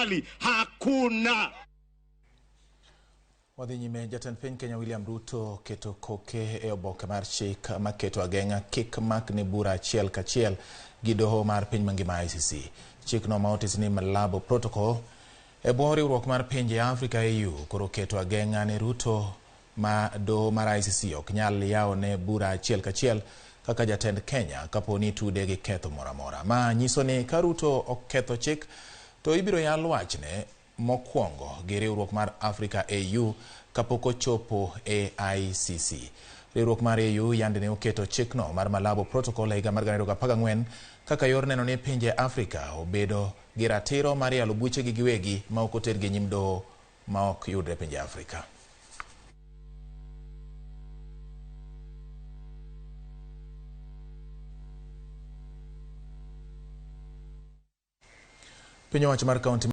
Tafadhali, hakuna. Wadhi nyime. Jatend piny Kenya William Ruto keto koke e oboke mar chik maketo ageng'a kik makne bura achiel kachiel gi doho mar piny mangima ICC. Chikno ma otis ni Malabo Protocol e bwo riwruok mar pinje Afrika AU koro keto ageng'a ne Ruto ma doho mar ICC ok nyal yawo ne bura achiel kachiel kaka jatend Kenya kapo ni itude gi ketho moro amora. Ma nyiso ni ka Ruto oketho chik to ibiro yal wachne mokwongo gi riwruok mar Africa AU kapok ochopo e ICC. Riwruok mar AU yande ne oketo chikno mar Malabo Protocol e higa mar 2014 kaka yor neno ni pinje Afrika obedo gi ratiro mar yalo buchegi giwegi ma ok otergi e nyim doho ma ok yudre e pinje Afrika. Piny owacho mar kaunti